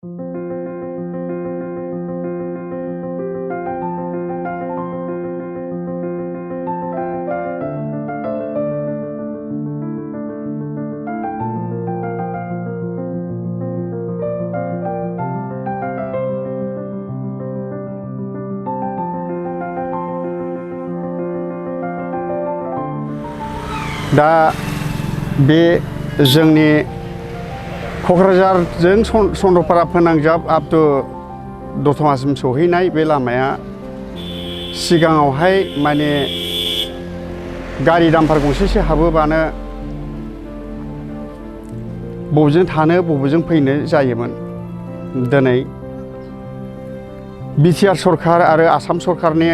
दा बे जोंनि क'क्राझारजों चन्द्रपारा फोनांजाब आप टु दतमासिम सहैनाय बे लामाया सिगाङावहाय माने गारि दाम्पार गंसेसो हाबोबानो बबेजों थानो बबेजों फैनो जायोमोन। दिनै बिटिआर सरकार आरो आसाम सरकारनि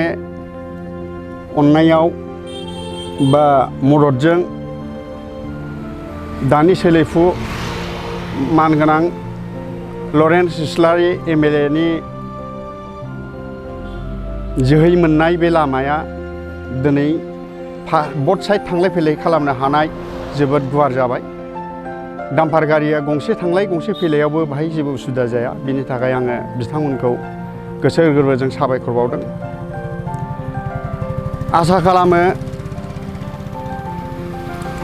अननायाव बा मददजों दानि सोलिफु मानगोनां लरेन्स इस्लारि एमएलए नि जोहै मोननाय बे लामाया दिनै बथ साइड थांलाय फैलाय खालामनो हानाय जोबोद गुवार जाबाय। दाम्पार गारिया गंसे थांलाय गंसे फैलायावबो बाहाय जेबो उसुबिदा जाया। बिनि थाखाय आङो बिथांमोनखौ गोसो गोरबोजों साबायखर बावदों। आसा खालामो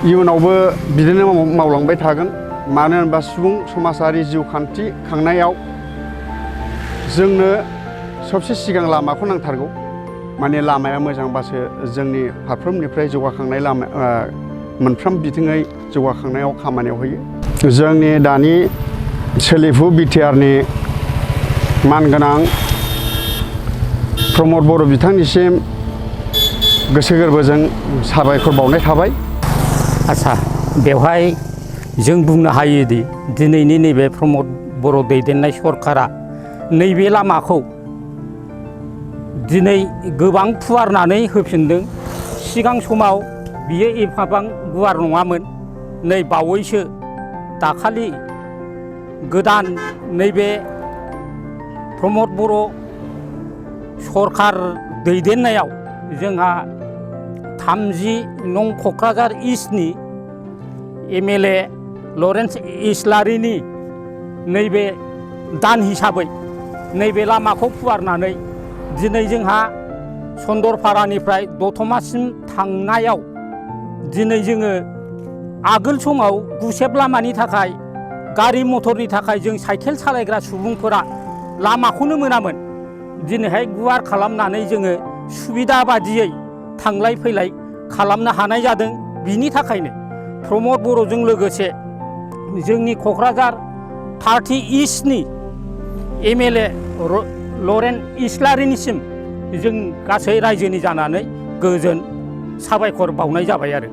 इयुनावबो बिदिनो मावलांबाय थागोन। मानो होनोबा सुबुं समाजारि जिउ खान्थि खांनायाव जोंनो सबसे सिगां लामाखौ नांथारगौ। माने लामाया मोजांबासो जोंनि फारफ्रोमनिफ्राय जौगाखांनाय लामा मोनफ्रोम बिथिङै जौगाखांनायाव खामानियाव होयो। जोंनि दानि सोलिफु बिटिआरनि मानगोनां प्रमद बर' बिथांनिसिम गोसो गोरबोजों साबायखर बावनाय थाबाय। आच्छा, बेवहाय जों बुंनो हायोदि दिनैनि नैबे प्रमद बर' दैदेननाय सरकारा नैबे लामाखौ दिनै गोबां फुवारनानै होफिनदों। सिगां समाव बियो एफाबां गुवार नङामोन। नै बावैसो दाखालि गोदान नैबे प्रमद बर' सरकार दैदेननायाव जोंहा 30 नं क'क्राझार इस्टनि एमएलए लरेन्स इस्लारिनि नैबे दान हिसाबै नैबे लामाखौ फुवारनानै दिनै जोंहा चन्द्रपारानिफ्राय दतमासिम थांनायाव दिनै जोङो आगोल समाव गुसेब लामानि थाखाय गारि मथरनि थाखाय जों साइकेल सालायग्रा सुबुंफोरा लामाखौनो मोनामोन। दिनैहाय गुवार खालामनानै जोङो सुबिदा बादियै थांलाय फैलाय खालामनो हानाय जादों। बिनि थाखायनो प्रमद बर'जों लोगोसे जोंनि क'क्राझार 30 इस्टनि एमएलए लरेन्स इस्लारिनिसिम जों गासै रायजोनि जानानै गोजोन साबायखर बावनाय जाबाय आरो।